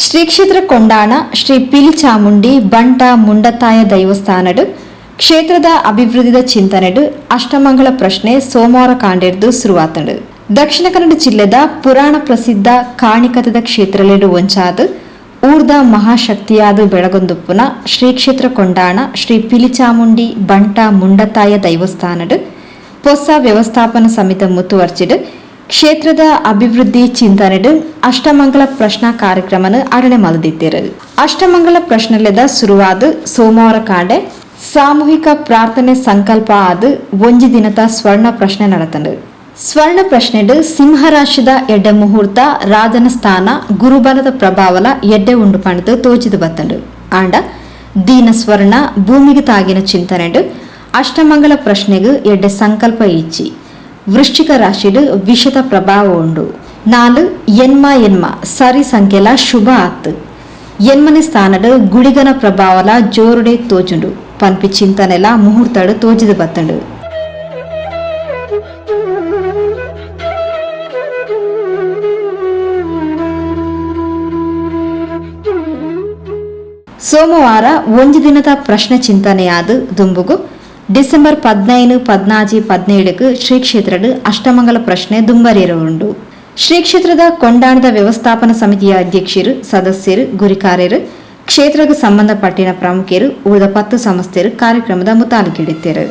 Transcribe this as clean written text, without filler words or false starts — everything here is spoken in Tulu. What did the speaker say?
Shri ಕ್ಷೇತ್ರ ಕೊಂಡಾಣ ಶ್ರೀ ಪಿಲಿಚಾಮುಂಡಿ ಬಂಟ ಮುಂಡತಾಯ ದೈವಸ್ಥಾನಡು ಕ್ಷೇತ್ರದ ಅಭಿವೃದ್ಧಿದ ಚಿಂತನೆಡು ಅಷ್ಟಮಂಗಳ ಪ್ರಶ್ನೆ ಸೋಮವಾರ ಕಾಂಡೆರ್ದು ಶುರುವಾತಂಡು. ದಕ್ಷಿಣ ಕನ್ನಡ ಜಿಲ್ಲೆದ ಪುರಾಣ ಪ್ರಸಿದ್ಧ ಕಾಣಿಕತದ ಕ್ಷೇತ್ರಲೆಡು ಒಂಚಾದ್ ಊರ್ದ ಮಹಾಶಕ್ತಿಯಾದ ಬೆಳಗೊಂದುಪ್ಪುನ ಶ್ರೀ ಕ್ಷೇತ್ರ ಕೊಂಡಾಣ ಶ್ರೀ ಪಿಲಿಚಾಮುಂಡಿ ಬಂಟ ಮುಂಡತಾಯ ದೈವಸ್ಥಾನಡು ಪೊಸ ವ್ಯವಸ್ಥಾಪನಾ ಸಮಿತಿ ಮುತುವರ್ಜಿಡ್ ಕ್ಷೇತ್ರದ ಅಭಿವೃದ್ಧಿ ಚಿಂತನೆಡ್ ಅಷ್ಟಮಂಗಲ ಪ್ರಶ್ನಾ ಕಾರ್ಯಕ್ರಮನ ಅಡಣೆ ಮಲ್ದಿತ್ತೆರ್. ಅಷ್ಟಮಂಗಲ ಪ್ರಶ್ನೆಲೆದ ಶುರುವಾದ ಸೋಮವಾರ ಕಾಂಡೆ ಸಾಮೂಹಿಕ ಪ್ರಾರ್ಥನೆ ಸಂಕಲ್ಪ ಆದ್ ಒಂಜಿ ದಿನದ ಸ್ವರ್ಣ ಪ್ರಶ್ನೆ ನಡತಂಡು. ಸ್ವರ್ಣ ಪ್ರಶ್ನೆಡ್ ಸಿಂಹರಾಶಿದ ಎಡ್ಡೆ ಮುಹೂರ್ತ, ರಾಜನ ಸ್ಥಾನ, ಗುರುಬಲದ ಪ್ರಭಾವಲ ಎಡ್ಡೆ ಉಂಡು ಪಂಡ್ದ್ ತೋಜಿದ್ ಬತ್ತಂಡು. ಆಂಡ ದೀನ ಸ್ವರ್ಣ ಭೂಮಿಗೆ ತಾಗಿನ ಚಿಂತನೆಡ್ ಅಷ್ಟಮಂಗಲ ಪ್ರಶ್ನೆಗ್ ಎಡ್ಡೆ ಸಂಕಲ್ಪ ಇಜ್ಜಿ. ವೃಶ್ಚಿಕ ರಾಶಿಡ್ ವಿಷದ ಪ್ರಭಾವ ಉಂಡು. 4, ಎನ್ಮ ಎನ್ಮ ಸರಿ ಸಂಖ್ಯೆಲ ಶುಭ ಆತ್. ಎನ್ಮನೆ ಸ್ಥಾನಡ್ ಗುಳಿಗನ ಪ್ರಭಾವಲ ಜೋರುಡೆ ತೋಜುಂಡು ಪನ್ಪಿ ಚಿಂತನೆಲ ಮುಹೂರ್ತಡ್ ತೋಜಿದ್ ಬತ್ತಂಡು. ಸೋಮವಾರ ಒಂಜಿ ದಿನದ ಪ್ರಶ್ನೆ ಚಿಂತನೆಯಾದ ದುಂಬುಗು ಡಿಸೆಂಬರ್ 15, 14, 17ಕ್ಕೆ ಶ್ರೀ ಕ್ಷೇತ್ರಡ್ ಅಷ್ಟಮಂಗಲ ಪ್ರಶ್ನೆ ದುಂಬರಿಯರ ಉಂಡು. ಶ್ರೀ ಕ್ಷೇತ್ರದ ಕೊಂಡಾಣದ ವ್ಯವಸ್ಥಾಪನಾ ಸಮಿತಿಯ ಅಧ್ಯಕ್ಷರು, ಸದಸ್ಯರು, ಗುರಿಕಾರರು, ಕ್ಷೇತ್ರಕ್ಕೆ ಸಂಬಂಧಪಟ್ಟಿನ ಪ್ರಮುಖರು, ಉಳಿದ 10 ಸಂಸ್ಥೆರು ಕಾರ್ಯಕ್ರಮದ ಮುತಾಲಿಕಿಡಿತ್ತರು.